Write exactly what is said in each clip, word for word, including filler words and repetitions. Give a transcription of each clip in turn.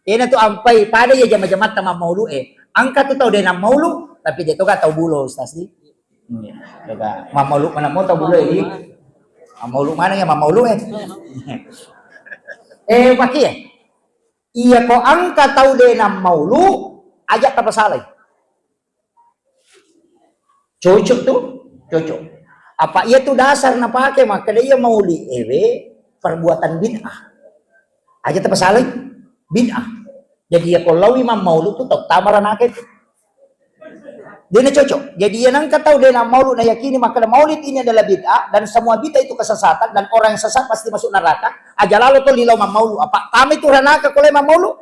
Iyana tu ampai pada iya jama-jamatta mammaulu e. Engka tu tau de nammaulu, tapi de toga tau bulo, Ustaz, di. Iya, coba. Mammaulu mana mo tau bulo e, di. Mammaulu mana ya mammaulu e. Eh, pakai ya? Iya ko engka tau de nammaulu, aja tapasalai. Cocok tu? Cocok. Apa iya tu dasar napake makkeda iya mauli ewe perbuatan bid'ah. Aja tapasalai bid'ah. Jadi iya ko lawi mammaulu tu tau tamaranake tu. Dena cocok. Jadi iya nangka tau dena maulu nayakini makkeda maulid ini adalah bid'ah dan semua bid'ah itu kesesatan dan orang yang sesat pasti masuk neraka. Aja lalo to lilau mammaulu. Apa tame tu ranaka ko lai mammaulu?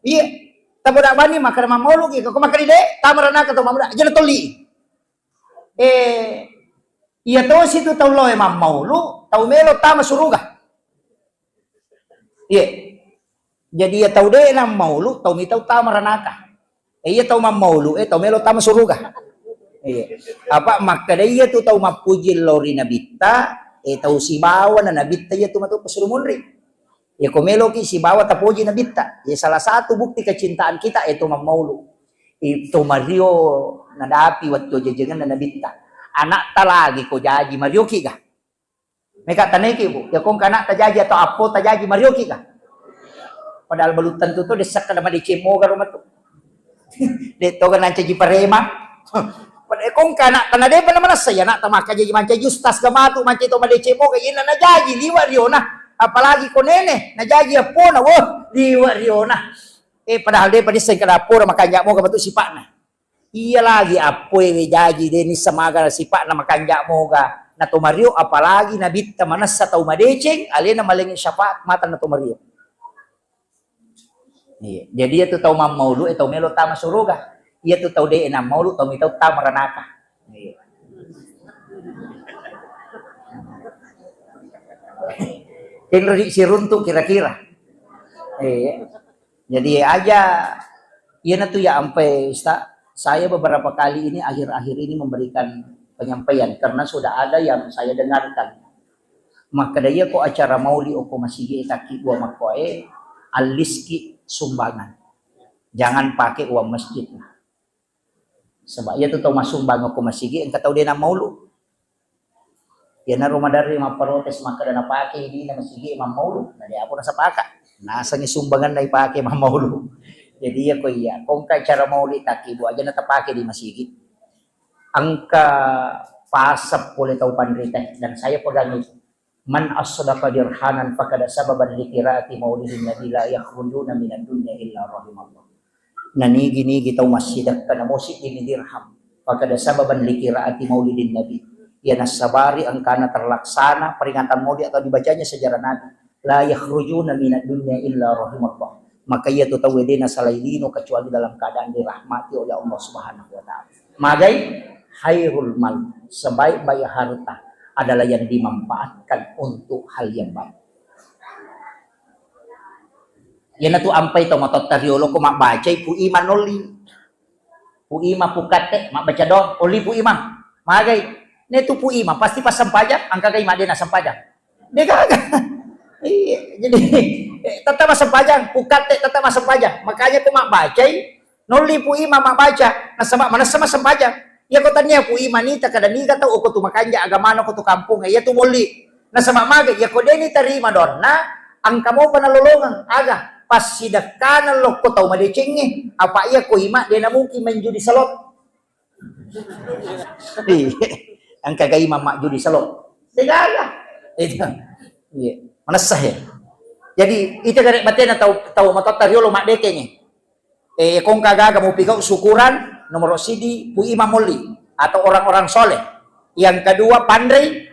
Iya. Taboda bani makkeda mammaulu ki, ko makkeda de, tamaranaka to mammaulu. Aja na tolli. Eh, iya tosi tu tau lao e mammaulu, tau melo tama suruga. Iya. Jadi iya tau de nammaulu, tau mitau tamaranaka. Eh, iya tau mammaulu, eh, tau melo tama suruga. Iya. Apa makkeda iya tu tau mappuji lao ri nabitta, eh, tau sibawa na nabitta iya tu matu pasuru munri. Iya ko meloki sibawa tapoji nabitta. Iya salah satu bukti kecintaan kita, eh, to mammaulu. Itu mario nadapi wettu jajangenna nabitta. Anakta lagi ko jaji marioki ga? Meka taneki, Bu. Ya kong kana tajaji atau apo tajaji marioki ga? Padahal belum tentu tu desa kada madeceng moga rumah tu. De toga nancaji parema. Padahal kong kana tana depa na manassa ya nak tamaka jaji mancaji ustaz ga matu mancaji to madeceng moga ina najaji liwa riona. Apalagi ko nene najaji apona, wah, liwa riona. Eh, padahal depa desa kada apona makanja moga matu sipakna. Iya lagi appoe we jaji deni samaga sipakna makanja moga. Na to mario apalagi nabitta manessa tau madeceng alena malengi syafaat mata na to mario. Iya. Jadi iya tu tau mammaulu e tau melo tama suruga. Iya tu tau de nammaulu tau mitau tama ranaka. Iya. Kenro di siruntu kira-kira. Iya. Jadi aja, iya na tu ya ampe Ustaz, saya beberapa kali ini akhir-akhir ini memberikan penyampaian karena sudah ada yang saya dengarkan. Makkeda iya ko acara mauli oko masigi e takki dua makkoe, alliski sumbangan. Jangan pakai uang masjid. Saba iya tu tau massumbang oko masigi engka tau de nammaulu. Iyanaro maderri mapparotes makkeda napake dina masigi mammaulu. Na de apa nasapaka. Nasengi sumbangan na ipake mammaulu. Jadi iya ko iya, kongka acara mauli takki dua aja na tapake di masigi. Engka pasep pole tau panrita dan saya pegang itu. Man asdaqa dirhanan fakada sababan li qiraati maulidin nabi la yakhrujuna minad dunya illa rahimallah. Nanigi-nigi tau massidekka namo siddimi dirham fakada sababan li qiraati maulidin nabi. Iya nassabari engkana terlaksana peringatan maulid atau dibacanya sejarah nabi. La yakhrujuna minad dunya illa rahimallah. Maka iya tu tau de nasalai lino kecuali dalam keadaan dirahmati oleh Allah Subhanahu wa taala. Magai khairul mal, sebaik-baik harta adalah yang dimanfaatkan untuk hal yang baik. Iyanatu ampai to matotta riolo ko mabbacai pu imang nolli. Pu imang pu katte mabbaca doang, olli pu imang. Magai. Netu pu imang pasti passempajang, engka gai madena sempajang. Degaga. Iya, jadi eh, tetap massempajang, pu katte tetap massempajang. Makanya ko mabbacai Nolli pu imang mabbaca, nasaba manessa massempajang. Iyako tania pu imang nita kada niga tau okko tu makanja agamana okko tu kampongnge, iyatu molli. Nasaba maga iyako deni tarima doanna, engka mopa nalolongeng aga passidekkana lokko tau madecengnge, apa iyako imang de namungkin main judi slot. Iya. Engka ga imang majjudi slot. Degaga. Itu. Iya. Manessa he. Jadi ita gare batena tau tau matotta riolo maddecengnge. Eh, kongka gaga mupigau syukuran, nomor sidi, pu imang molli atau orang-orang soleh. Yang kedua, panrei,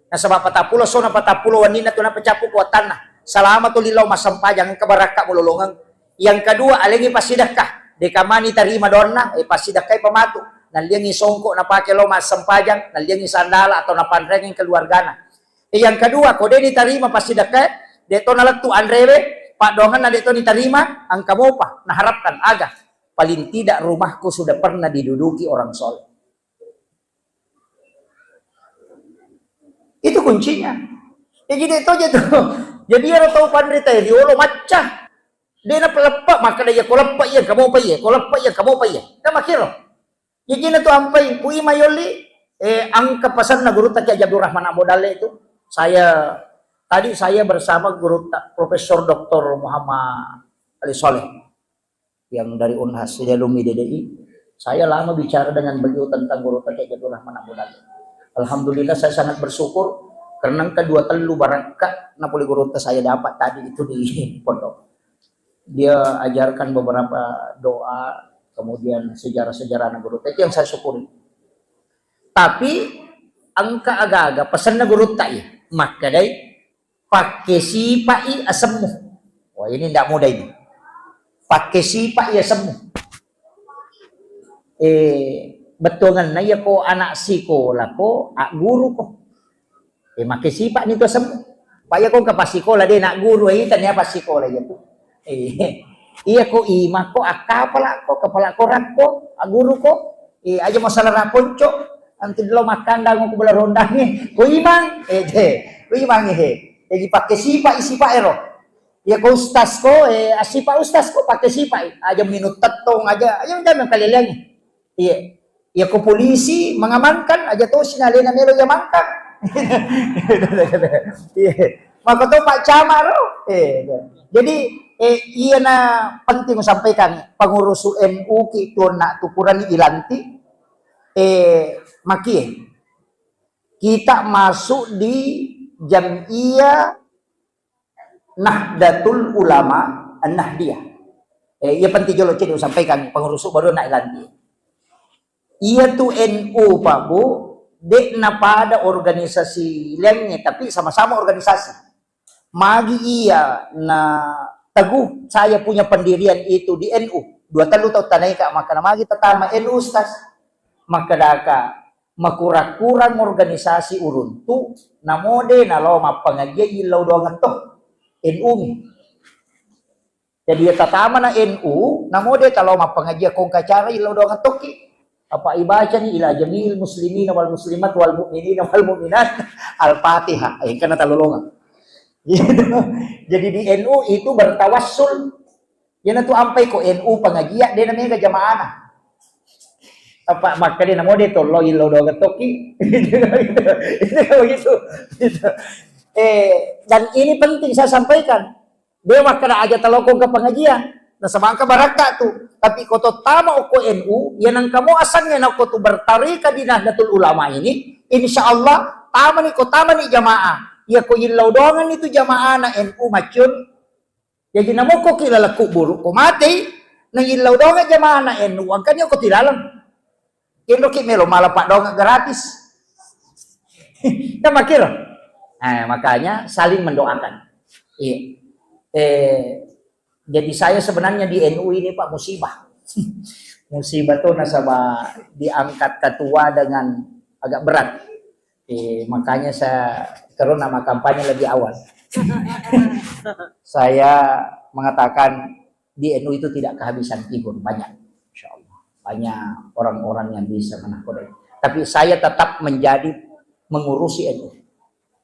nasaba patappulo sona patappulo wenninna tu napacappu kuatanna. Salama tu lillau massempajang, engka barakka mulolongeng. Yang kedua, alengi passidekka. Dekamani tarima doanna, eh, passidekkai pamatu. Nalliangi songko napake lo massempajang, nalliangi sandala atau napanrengi keluargana. Eh, yang kedua, ko de nitarima passidekkae, de to nalettu anrewe, paddoangenna de to nitarima, engka mopa naharapkan aga, paling tidak rumahku sudah pernah diduduki orang soleh. Itu kuncinya. Jadi de to je tu. Jadi ero tau panrita riolo macca. De' napaleppe', makkeda iya ko leppe' iya, kamu apa iya, ko leppe' iya, kamu apa iya. Kan makkiro. Jajina tu ampai, ku ima yolli, eh, engka pasenna gurutta Kiai Abdul Rahman Ambo Dalle itu. Saya, tadi saya bersama gurutta Profesor Doktor Muhammad Ali Saleh yang dari Unhas, dia alumni D D I. Saya lama bicara dengan beliau tentang gurutta Kiai Abdul Rahman Ambo Dalle. Alhamdulillah, saya sangat bersyukur karena engka dua tellu barakka na pole gurutta saya dapat tadi itu di pondok. Dia ajarkan beberapa doa, kemudian sejarah-sejarah gurutta. Itu yang saya syukuri. Tapi engka aga-aga pasenna gurutta iya. Makkedai, "Pakke sipa'i asemmu." Wah, ini ndak mudah ini. "Pakke sipa'i asemmu." Eh, bettuangenna iya ko anak sikola ko, agguru ko. Eh, makke sipa'ni tu asemmu. Pa iya ko engka passikola de' nagguru, eh, ita nia passikola iya tu. Eh, iya ko imang ko, akkapala ko, kapala ko rakko, agguru ko. Eh, aja masalah rakonco, nanti lo makkandang ko bela rondangi. Ko imang, eh, de', ko imang, eh. Jadi pakke sipa'i, sipa' ero. Iya ko ustaz ko, eh, assipa' ustaz ko, pakke sipa'i. Aja minum tettong, aja, aja jangan kalian. Iya. Iya ko polisi mengamankan, aja tosi na alena melo iamankan. Iya. Maka to Pak Camat ro. Eh, iya. Jadi, eh, iya na penting sampaikan pengurus N U ki tuonna tu kurani ilanti. Eh, makie. Kita masuk di Jam'iyah Nahdlatul Ulama An-Nahdliyah. Eh, iya penting jolo cedde' usampaikan pengurus baru na ilanti. Iya tu N U, Pak Bu, de' na pada organisasi lainnya, tapi sama-sama organisasi. Magi iya na teguh saya punya pendirian itu di N U. Dua tellu taung tanaika, makkeda magi tatama N U, Ustaz. Makkedaka, makurang-kurang organisasi uruntu, namo de' nalo mappangajian illau doang to, N U mi. Jadi iya tatama na N U, namo de' talo mappangajian kongka acara illau doang tokki. Apa ibacani ila jami'il muslimina wal muslimat wal mu'minina wal mu'minat Al-Fatihah. Eh, engkana talolongang. Gitu. Jadi di N U itu bertawassul. Iyanatu ampai ko N U pengajian, de' namega jamaana. Apa makkeda namo de' tollo illau doang tokki. Itu begitu. Gitu. Eh, dan ini penting saya sampaikan. De' makkeda aja talokong ke pengajian. Nasaba engka barakka tu. Tapi ko to tama okko N U, iya nengka mo asengnge nako tu bertarika di Nahdlatul Ulama ini, insya Allah tamani ko tamani jamaah. Iya ko illau doangan itu jamaah na N U macun. Jadi namokko ki laleng kuburu ko matei, na illau doangan jamaah na N U, engkani ko tilaleng. Kenroki melo mala paddoangeng gratis. Kan makkiro. Eh, makanya saling mendoakan. Iya. Eh, jadi saya sebenarnya di N U ini, Pak, musibah. Musibah tuh nasaba diangkat ketua dengan agak berat. Eh, makanya saya terus nama kampanye lebih awal. Saya mengatakan di N U itu tidak kehabisan figur, banyak. Insya Allah. Banyak orang-orang yang bisa menakutkan. Tapi saya tetap menjadi mengurusi N U.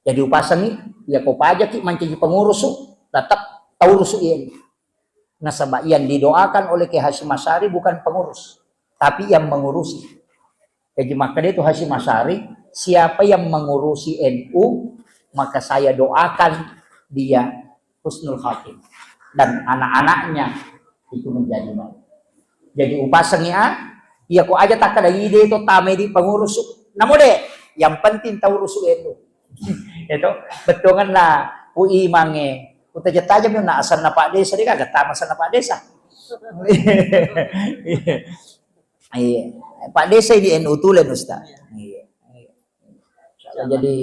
Jadi upasangi, ya ko pajaki mancaji pengurus, tetap taurusu N U. Nasaba yang didoakan oleh Kiai Hasyim Asy'ari bukan pengurus, tapi yang mengurusi. Jadi makkeda itu Hasyim Asy'ari, siapa yang mengurusi N U, maka saya doakan dia husnul khatimah. Dan anak-anaknya itu menjadi baik. Jadi upasangi a, iya ko aja takkeda ide to tamai di pengurus. Namo de, yang penting taurusu N U. Itu bettuangenna ku imangnge. Ku taja-tajami na asenna Pak Desa, de gaga tama asenna Pak Desa. Iya. Pak Desa di N U tulen, Ustaz. Iya. Jadi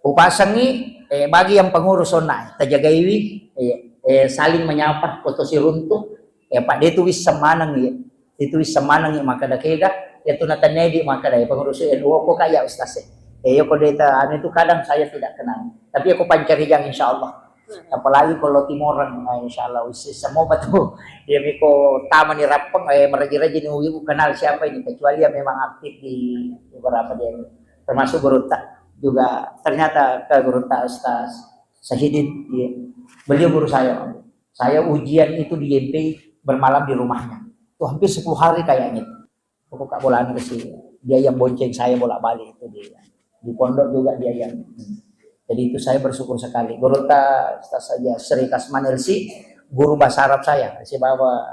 upasangi, eh, bagi yang pengurus onna, tajagaiwi, eh, eh, saling menyapa, foto siruntu, eh, Pak de tu wisseng maneng, iya. Itu wisseng maneng, iya, makkeda kega, iya tu natennedi makkeda, eh, pengurus N U ko kaya Ustaz, eh. Eh, iya ko de ta, anu itu kadang saya tidak kenal. Tapi aku pancarijang insya Allah. Apalagi kalau Timoreng, nah, insya Allah, wis semua betul. Ya, miko tamani rappeng, eh, meraji-raji ni uyu kenal siapa ini, kecuali yang memang aktif di beberapa dia. Termasuk gurutta juga, ternyata ke gurutta Ustaz Sahidin, iya. Beliau guru saya. Saya ujian itu di Y M P I, bermalam di rumahnya. Itu hampir sepuluh hari kayaknya itu. Pokok Kak Bolana ke sini. Dia yang bonceng saya bolak-balik itu, dia. Di pondok juga dia yang. Jadi itu saya bersyukur sekali. Gurutta Ustaz saja Sri Kasman L C, guru bahasa Arab saya. Saya bawa,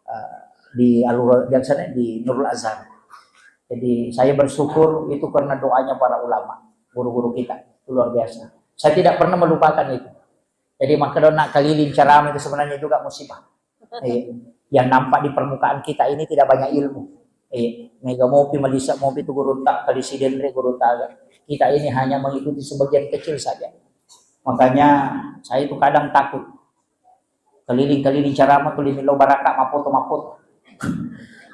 eh, di Alur, di sana, di Nurul Azhar. Jadi saya bersyukur itu karena doanya para ulama, guru-guru kita. Itu luar biasa. Saya tidak pernah melupakan itu. Jadi makkeda nak keliling ceramah itu sebenarnya juga musibah. Eh, yang nampak di permukaan kita ini tidak banyak ilmu. Eh, mega mopi, melisa mopi tu gurutta, kali sidenre gurutta. Kita ini hanya mengikuti sebagian kecil saja. Makanya saya itu kadang takut. Keliling-keliling ceramah tu limi lo baraka mapoto-mapoto.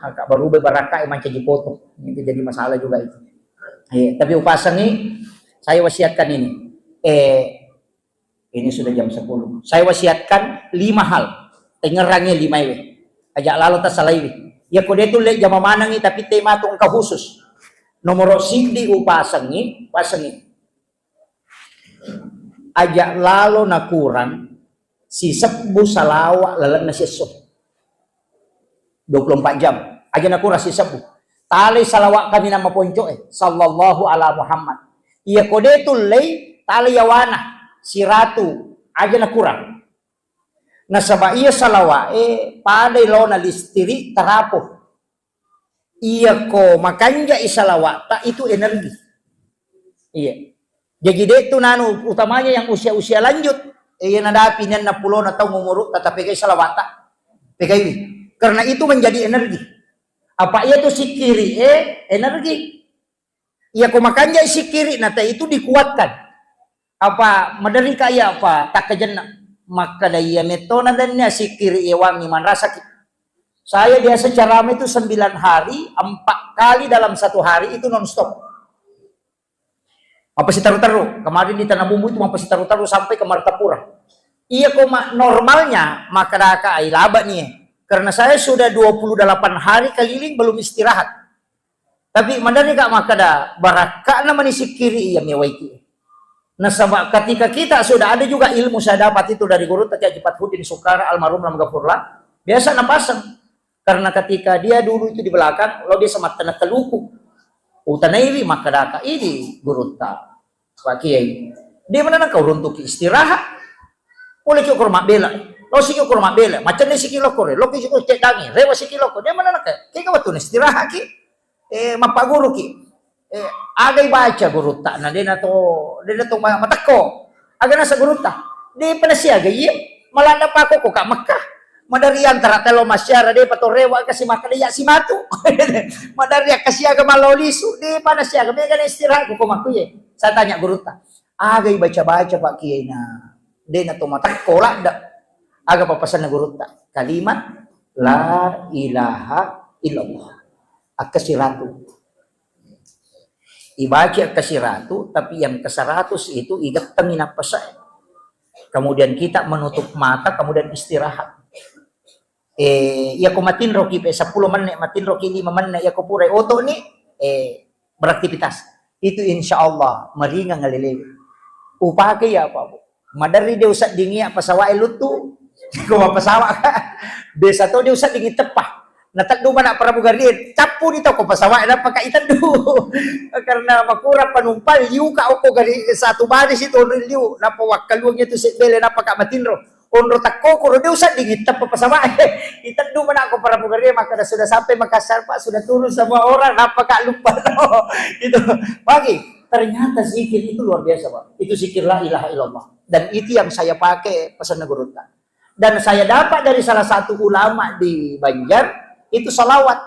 Agak berubah baraka yang mancaji foto. Itu jadi masalah juga itu. Eh, tapi upasangi, saya wasiatkan ini. Eh, ini sudah jam sepuluh. Saya wasiatkan lima hal. Tengerangi lima iwe. Aja lalo tasalaiwi. Ya kode tu le jama manangi tapi tema tu engka khusus. Nomor siddi upasangi, pasangi. Aja lalo nakurang sisebbu salawa lalenna siesso. Dua puluh empat jam. Aja nakurang sisebbu. Talai salawa kami nama ponco e. Sallallahu ala Muhammad. Iya kode tullei talai yawana siratu aja nakurang. Nasaba iya salawa e pada ilona listiri tarapo. Iya ko makanjai salawata itu energi. Iya. Jadi de tu nanu utamanya yang usia-usia lanjut. Iya nadapi nenna pulona tau umuru tatapegai salawata. Pegaiwi. Karena itu menjadi energi. Apa iya tu sikiri eh energi. Iya ko makanjai sikiri nata itu dikuatkan. Apa maderika iya apa takkajenna. Makkada iya metona dennia sikiri iya wangi manrasaki. Saya biasa ceramah itu sembilan hari, empat kali dalam satu hari itu nonstop. Mappasitaru-taru. Kemarin di Tanah Bumbu itu mappasitaru-taru sampai ke Martapura. Iya ko ma-, normalnya makkadaka ai laba nih. Karena saya sudah dua puluh delapan hari keliling belum istirahat. Tapi maderika makkada barakka'na mani sikkiri iya mewaiki. Nasaba ketika kita sudah ada juga ilmu saya dapat itu dari guru Haji Fathuddin Sukara almarhum lam gafurlah, biasa napasang. Karena ketika dia dulu itu di belakang, lo biasa mattaneng kaluku. Utanaiwi makkadaka idi gurutta. Pak Kiai, de mana naka uruntuki istirahat. Pole ki okor mabbela. Lo siki okor mabbela. Macam ni siki lokor. Lo ki siki ceddangi. Rewa siki lokor. De mana naka. Kega waktu istirahat ki. Eh, mappaguru ki. Eh, agai baca gurutta. Na de na to, de na to ma-, matekko. Aga nasa gurutta. De pada siaga iya. Malah na pako ko ka Mekah. Madari antara telo masyara de pato rewa kasi makkada iya simatu. Madari akkasiaga mallo lisu. De pada siaga mega na istirahat ko ko makkuye. Saya tanya gurutta. Aga ibaca-baca Pak Kiai na de na to matekko ladda. Aga papasanna gurutta? Kalimat la ilaha illallah. Akkasiratu. Ibaca akkasiratu, tapi yang keseratus itu igettengi nappasa. Kemudian kita menutup mata, kemudian istirahat. Eh, iya ko matinroki pe sepuluh menit, matinroki lima menit, iya ko purai oto ni, eh, beraktivitas. Itu insya Allah meringan ngalelewe. Upake iya apa, Bu? Maderri de useddingi iya pesawat e luttu. Ko pesawat ka. Biasa to de useddingi teppa. Nateddu mana Prabu Garie, cappu di toko pesawat e, nappa ka iteddu. Karena makurang penumpang, liu ka oko gari satu baris itu liu. Nappa wakkaluang itu sebbele, nappa ka matinro. Onro takkokoro de usedding itteppa pesawat e. Iteddu mana ko Prabu Garie, makkada sudah sampai Makassar Pak, sudah turun semua orang, nappa ka lupa no. Itu bagi ternyata zikir itu luar biasa Pak. Itu zikir la ilaha illallah. Dan itu yang saya pakai pesan gurutta. Dan saya dapat dari salah satu ulama di Banjar itu salawat.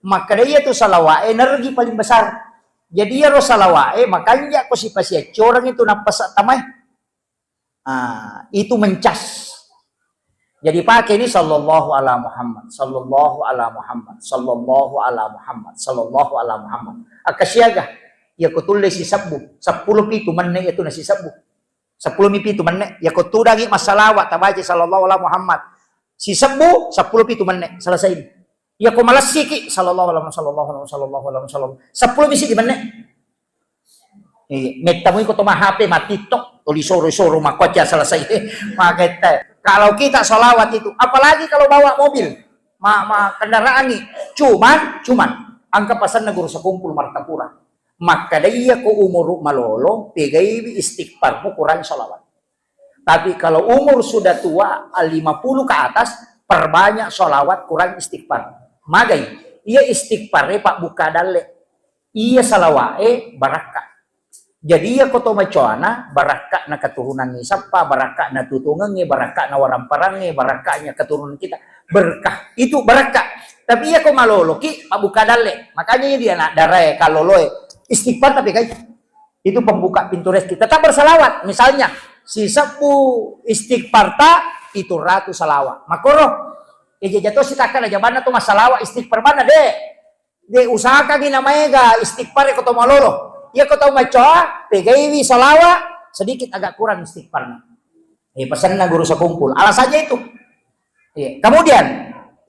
Makkada iya tu salawat energi paling besar. Jadi iya ro salawat e makanja ko sipasiaccoreng itu nappasa tamae. Ah, itu mencas. Jadi pakai ini sallallahu ala Muhammad, sallallahu ala Muhammad, sallallahu ala Muhammad, sallallahu ala Muhammad. Akkasiaga, iya ko tulle sisebbu, seppulo pitu menne itu na sisebbu. Seppulo mi pitu menne, iya ko tudangi massalawa tabaca sallallahu ala Muhammad. Sisebbu, seppulo pitu menne, selesai ini. Iya ko malessiki, sallallahu alaihi wasallam, sallallahu alaihi wasallam, sallallahu alaihi wasallam. Seppulo bisi di menne. Iya, mettamui ko to ma H P, ma TikTok, to disoro-soro, makkoca selesai. Maketta. Kalau kita salawat itu, apalagi kalau bawa mobil, ma, ma kendaraan nih, cuman, cuman, engka pasenna Guru Sekumpul Martapura. Makkeda iya ko umuru malolo, pegaiwi istighfarmu, kurangi salawat. Tapi kalau umur sudah tua, lima puluh ke atas, perbanyak salawat, kurang istighfar. Magai, iya istighfar e pabbuka dalle. Iya salawat e barakka. Jadi iya ko to macoana, barakka na keturunangngi sappa, barakka na tutungengngi, barakka na waramparangngi, barakkanya keturunan kita. Berkah. Itu barakka. Tapi iya ko maloloki, pabbuka dalle. Makanya iya di anak darae, kaloloe. Istighfar tapi kai. Itu pembuka pintu rezeki. Tetap bersalawat. Misalnya, sisebbu istighfar ta, itu ratu salawat. Makoro, eja jato sitakka na jabanna tu masalawat istighfar mana de. De usahakangi na maega istighfar ko to malolo. Iya ko tau macoa, pegaiwi salawat, sedikit agak kurang istighfarna. Eh, pesanna Guru Sekumpul. Alasannya itu. Iya. Kemudian,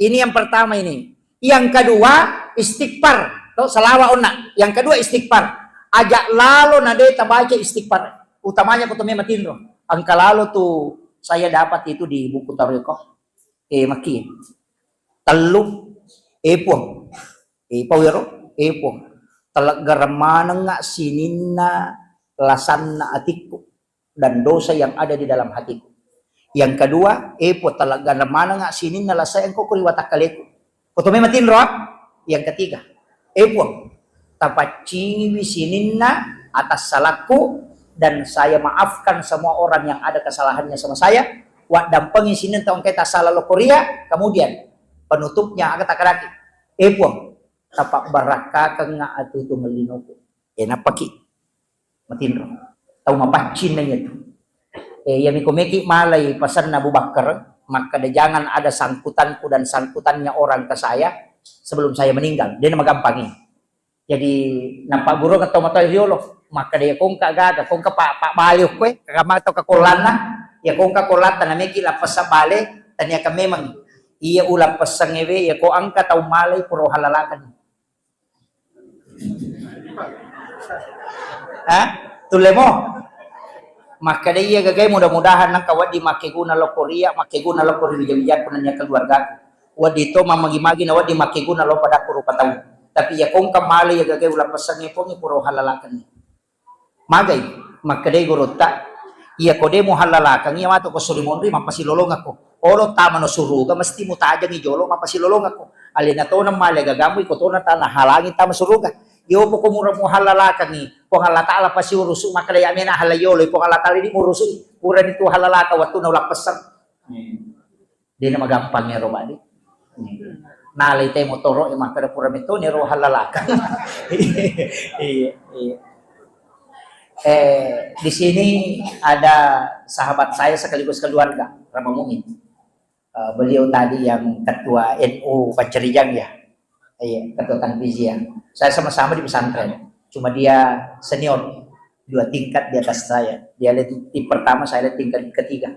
ini yang pertama ini. Yang kedua, istighfar. Tuh, salawat onna. Yang kedua, istighfar. Ajak lalo na de tabaca istighfar. Utamanya ko to memang tinro. Engka lalo tu saya dapat itu di buku Tarekat. Eh, maki. Tellu. Eh, Puang. Eh, pau ero? Eh, Puang. Teleggereng manengnga sininna lasanna atikku dan dosa yang ada di dalam hatiku. Yang kedua, eh, Puang, teleggereng manengnga sininna lasa engko ko ri watakkaleku. Ko to memang tinro, ah? Yang ketiga, eh, Puang, tapacciwi sininna atas salahku dan saya maafkan semua orang yang ada kesalahannya sama saya. Waddampengi sininna tau engkae tasala lokkoria, kemudian penutupnya aga takadaki. Eh, Puang, tapabbarakkakeng atutu mellinoku. Eh, nappaki matinro. Tau mapaccing na iya tu. Eh, iya miko meki malai pasanna Abu Bakar, makkeda, "Jangan ada sangkutanku dan sangkutannya orang ke saya sebelum saya meninggal." Dia nama gampangi. Jadi, nappagurung tau matoa riolo. Makkeda, "Iya kongka gaga, kongka pa, pa bale koe, kagama tau kakollanna. Iya kongka kollatta na meki lappessa bale, tania ka memang. Iya ulappessangnge we, iya ko engka tau malai pura uhallalakeng." Hah? Tullemo? Makkeda iya gagai, mudah-mudahan nengka wedding makkeguna lokko ria, makkeguna lokko ri wija-wijakku nennia keluargaku. Wedding to mammagi-magi na wedding makkeguna lo padakku rupa tau. Tapi iya kongka malai iya gagai ulappessangnge Puangnge pura uhallalakeng. Magai, makkedai gurutta, "Iya ko de muhallalakeng, iya matu ko suri monri mappasilolongakko. Olo tamano suruga mesti mutajengi jolo mappasilolongakko. Alena tona male gagamu iko tona tana halangi tama suruga. Iyo poko mura muhallalakengi, Puang Allah Taala pasti urusu, makkeda ya mena halai yolo, Puang Allah Taala di murusu, purani tu hallalaka wattunna ulappessang." Hmm. Dena magampang ero, Pak, di. Nalai te motoro e makkeda pura metoni ero hallalaka. Iya, iya. Eh, di sini ada sahabat saya sekaligus keluarga, Rama Muin. Eh, beliau tadi yang ketua N U Pancarijang, ya. Iya, ketua Tanfiziyah. Saya sama-sama di pesantren. Cuma dia senior, dua tingkat di atas saya. Dia le-, di pertama, saya le-, tingkat ketiga.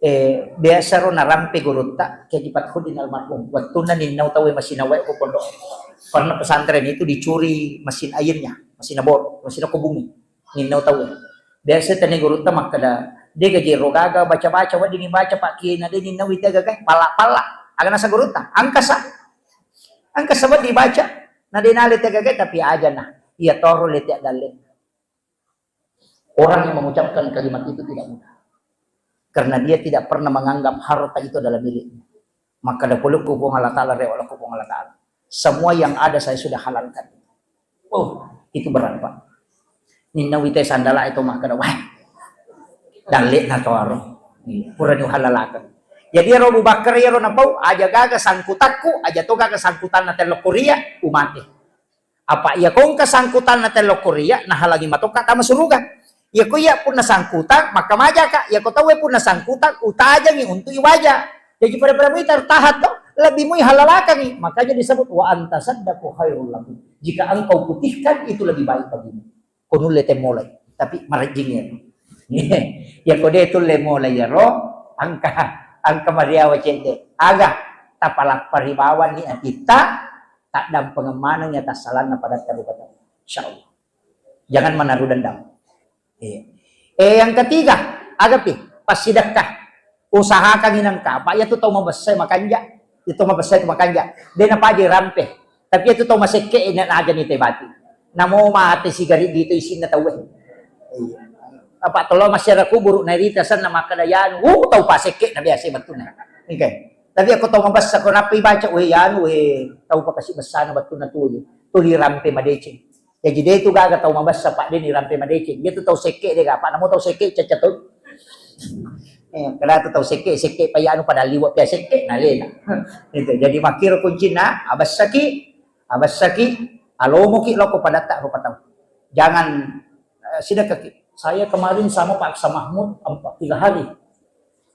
Eh, biasa ro narampe gurutta, Kiai Haji Fathuddin almarhum. Wattunna ninnau tauwe masina wae ko pondok. Karena pesantren itu dicuri mesin airnya, masina bor, masina ko bumi. Ninnau tauwe. Biasa tenne gurutta makkeda, "De gaji ro gaga baca-baca, wedding baca Pak Kiai, na de ninnau ite gaga, palla-palla." Aga nasa gurutta, "Angkasa. Angkasa wedding baca. Na de nale te gaga, tapi aja nah. Iya toro le te dalle." Orang yang mengucapkan kalimat itu tidak mudah. Karena dia tidak pernah menganggap harta itu adalah miliknya. Makkeda polokku Puang Allah Taala, rewa' lokku Puang Allah Taala. Semua yang ada saya sudah halalkan. Oh, itu berat, Pak. Ninnau ite sandala itu makkeda, wah, dalle na to aro. Iya, pura ni uhallalakeng. Jadi ero Abu Bakar ero napau, aja gaga sangkutakku, aja to gaga sangkutanna tellokko ria, umate. Apa iya ko engka sangkutanna tellokko ria, nahalangi matokka tama suruga. Iya ko iya punna sangkutang, makkamajaka. Iya ko tauwe punna sangkutang, utajangi untuk iwaja. Jadi pada-pada mui tertahan to, lebih mui halalakangi. Makanya disebut, "Wa anta saddaku khairul lakum." Jika engkau putihkan, itu lebih baik bagimu. Ko nulle te molai, tapi marejjing ya. Ya ko de tulle molai ya ro, angka, angka mariawa cedde. Aga, tapalappari bawanni atitta, taddampengeng maneng ya tassalanna pada terukata. Insyaallah. Jangan menaruh dendam. Iya. Eh, yang ketiga, agapi, passidekka. Usahakan inangka, apa iya tu tau mabessa makanja, itu mabessa itu makanja. De napaja rampe. Tapi iya tu tau masekke ina najani te bati. Namo mate sigari gitu isinna tau. Iya. Apa tolo masyarakat kuburu narita senna makkeda yanu, uh, tau pasekke na biasa betul na. Oke. Tapi aku tau mabessa ko nappi baca, weh yanu, weh tau pakasi bessana betul na tu. Tuli rampe madeceng. Jaji de tu gaga tau mabessa, Pak, de ni rampe madeceng. Iya tu tau sekke de ga, Pak, namo tau sekke caca tu. Eh, kada tu tau sekke, sekke pa anu pada liwa pia sekke, na lena. Itu. Jadi makkiro kuncinna, abessaki, abessaki, alomoki loko padatta rupa tau. Jangan, eh, sidekkaki. Saya kemarin sama Pak Aksa Mahmud empat, tiga hari.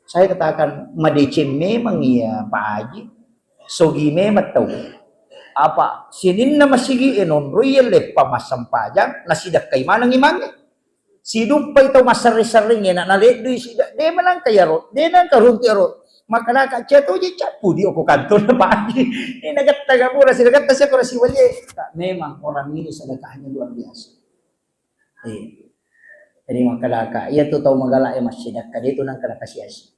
Saya katakan, madeceng memang iya Pak Haji, sogi memang tau. Apa sininna masigi e nonroi leppa massempajang, nasidekkai maneng imangnge. Siduppai tau masserring-serring e, na, naleddui sida, de manangka iyaro, de nangka runtu iyaro. Makkedaka, "Cia toje cappu di oko kantor Pak Haji." Ini nagetta gapura, sidagetta sia kura siwalie. Memang orang ini sedekahnya luar biasa. Iya. Jadi makkedaka, iya tu tau magala e massidekka, de tu nangka nakasiasi.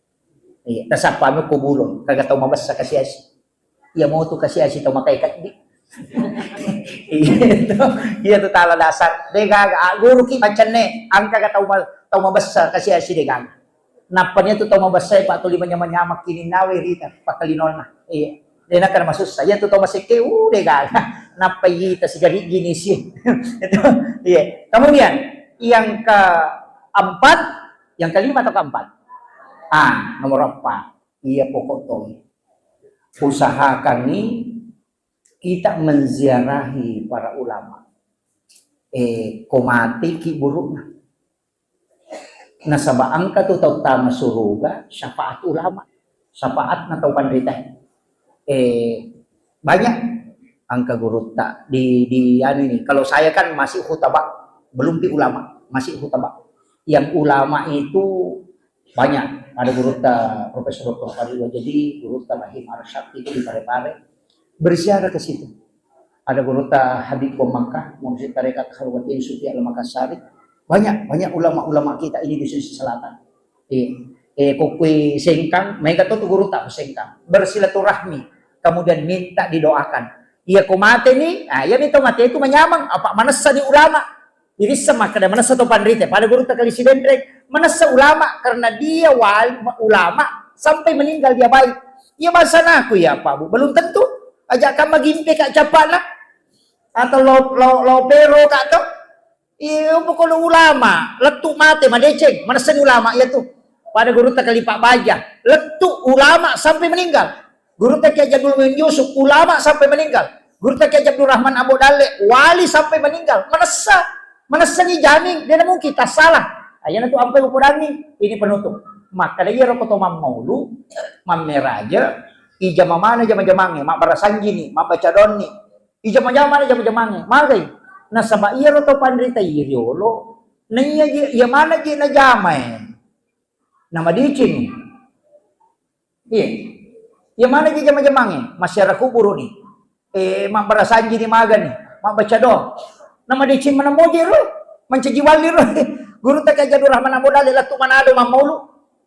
Iya, tasappami ko bulo, kaga tau mabessa kasiasi. Iya mo tu kasiasi tau makai keddi. Iya tu, iya tu tala dasar. De gaga, ah, guruki pancenne, angka ga tau ma-, tau mabessa kasiasi de gaga. Nappa nia tu tau mabessai, Pak, tuli manyameng-nyameng kininnawe rita, pakkalinonna. Iya. De nakkeda masussa. Iya tu tau masekke, uh, de gaga. Nappa ita sigari gini si. Itu, iya. Kemudian, yang keempat, yang kelima atau keempat? Ah, nomor empat. Iya, pokok tong. Usahakan ni kita menziarahi para ulama. Eh, ko mate ki burukna. Nasaba engka tu tau tama suruga syafaat ulama, syafaatna tau panrita. Eh, banyak engka gurutta di, di anu ini. Kalau saya kan masih khutbah, belum di ulama, masih khutbah. Yang ulama itu banyak. Ada gurutta Profesor Doktor Fadli Wajadi, gurutta Rahim Arsyad itu di Parepare. Berziarah ke situ. Ada gurutta Habib Pom Makkah, Mursyid Tarekat Khalwatiyah Sufi Al Makassari. Banyak, banyak ulama-ulama kita ini di Sulawesi Selatan. Eh, eh, kokui Sengkang, maega to tu gurutta ko Sengkang. Bersilaturahmi, kemudian minta didoakan. Iya ko mate ni, ah, iya mito mate itu manyameng, apa manessa ni ulama. Irisseng makkeda manessa to panrita, pada gurutta Kali Sidenreng, manessa ulama karena dia wali, ulama sampai meninggal dia baik. Iya bahasa naku ya Pak Bu, belum tentu. Aja kan magimpe kak capana atau lo, lo, lo pero kak to. Iya pokoknya ulama, lettu mate madeceng, manessa ni ulama iya tu. Pada gurutta Kali Pak Baja, lettu ulama sampai meninggal. Gurutta Kiai Haji Abdul Muin Yusuf, ulama sampai meninggal. Gurutta Kiai Haji Abdul Rahman Ambo Dalle, wali sampai meninggal. Manessa, manessa ni jamin, de na mungkin tassalah. Ayana tu ampai upodangi, ini penutup. Makkeda iyaro ko to mammaulu, mammeraja, ijama mana jama-jamangnge, mabbarasanjini, mabbaca doanni, ijama-jama mana jama-jamangnge, magai. Nasaba iyaro to panrita i riolo, naiya je, iya mana je najamae. Namadeceng. Iya. Iya mana je jama-jamangnge? Masyarakat kuburu ni. Eh, mabbarasanji ni magani, mabbaca doa. Namadeceng mana moje ro? Mancaji wali ro. Gurutta Kiai Haji Abdul Rahman Ambo Dalle lettu Manado mammaulu.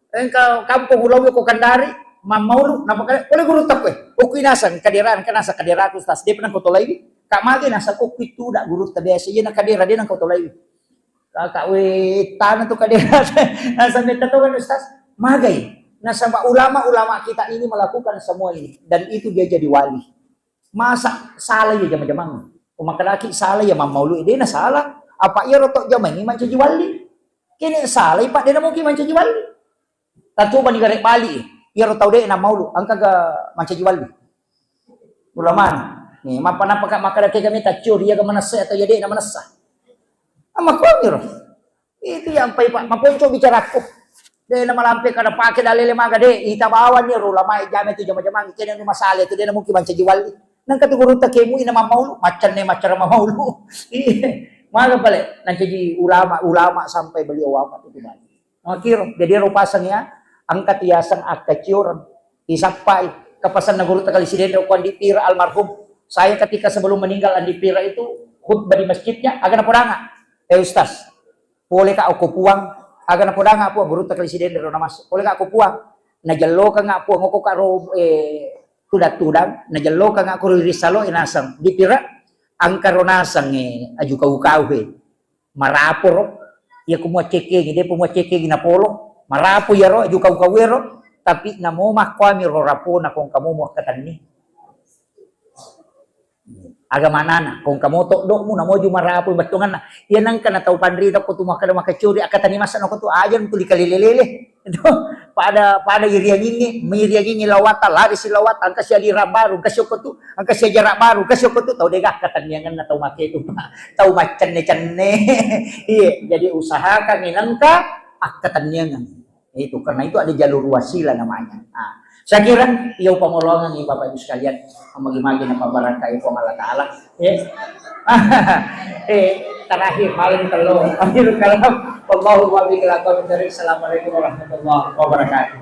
Engka kampung ulawi ko Kendari mammaulu. Napakale, oleh gurutta koe. Okui naseng kadera, engka naseng kaderaku Ustaz. De pernah ko tolaiwi. Kak mage naseng okui tu dak gurutta biasa. Iya na kadera de na ko tolaiwi. Kakak, weh, tana tu kadera. Nasaba metta to kan Ustaz. Magai. Nasaba ulama-ulama kita ini melakukan semua ini dan itu dia jadi wali. Masa salah ya jama-jamang. Umakkedaki salah ya mammaulu, de na salah. Apa iya rotok jama ini mancaji wali. Kene salah, Pak, de na mungkin mancaji wali. Tacobani gare bali, iyaro tau de na maulu, engka ga mancaji wali. Ulama. Nih, mappa-, nappa ka makkeda kega meta curi, iya ga manessa atau iya de na manessa. Amma koni ro. Itu yang pai, Pak, maponco bicaraku. De na malampe kada pake dalele maga de, ita bawani ro ulama jame tu jama-jamang, kene nu masale tu de na mungkin mancaji wali. Nangka tu gurutta kemu ina mammaulu, maccanne maccara mammaulu. Iya. Maga pale, nancaji ulama, ulama sampai beliau wafat itu banyak. Makiro, jadi ero paseng ya, angkat yaseng akkacioreng. Isappai, kapasanna gurutta Kali Sidenreng ko Andi Pira almarhum. Saya ketika sebelum meninggal Andi Pira itu khutbah di masjidnya, aga napodanga. Eh Ustaz, pole ka ko Puang, aga napodanga Puang, gurutta Kali Sidenreng ro namas. Pole ka ko Puang. Najellokanga puang oko karo, eh, tudang-tudang, najellokanga ko ri salo e naseng. Dipira angkaro naseng, eh, aju kau-kau, eh. Maraporo, iya ko muaccekengi, depa muaccekengi napolo. Marapo iyaro aju kau-kau ero, tapi namo makkuami ro rapona kongka mo muakkatenni. Aga manana, kongka mo toddokmu, namo aju marapo bettuanganna. Iya nengka na tau panrita ko tu makkeda makkacuri, akkatenni masa nako tu aja tu dikalele-lele. Itu pada, pada iriangingi, miriangingi lawata, lari si lawata, engka si alirang baru, engka si okko tu, engka si ajarak baru, engka si okko tu, tau dega akkatenniangenna tau make tu, Pak. Tau maccenne-cenne. Iya, jadi usahakan nengka akkatenniangen. Itu, karena itu ada jalur wasilah namanya. Nah, saya kira iya upamolongangi Bapak Ibu sekalian, magi-magi napabarakai Puang Allah Taala. Ya. Eh, terakhir, paling telo. Akhirul kalam. Wallahu muwaffiq ila aqwamit thariq. Assalamualaikum warahmatullahi wabarakatuh.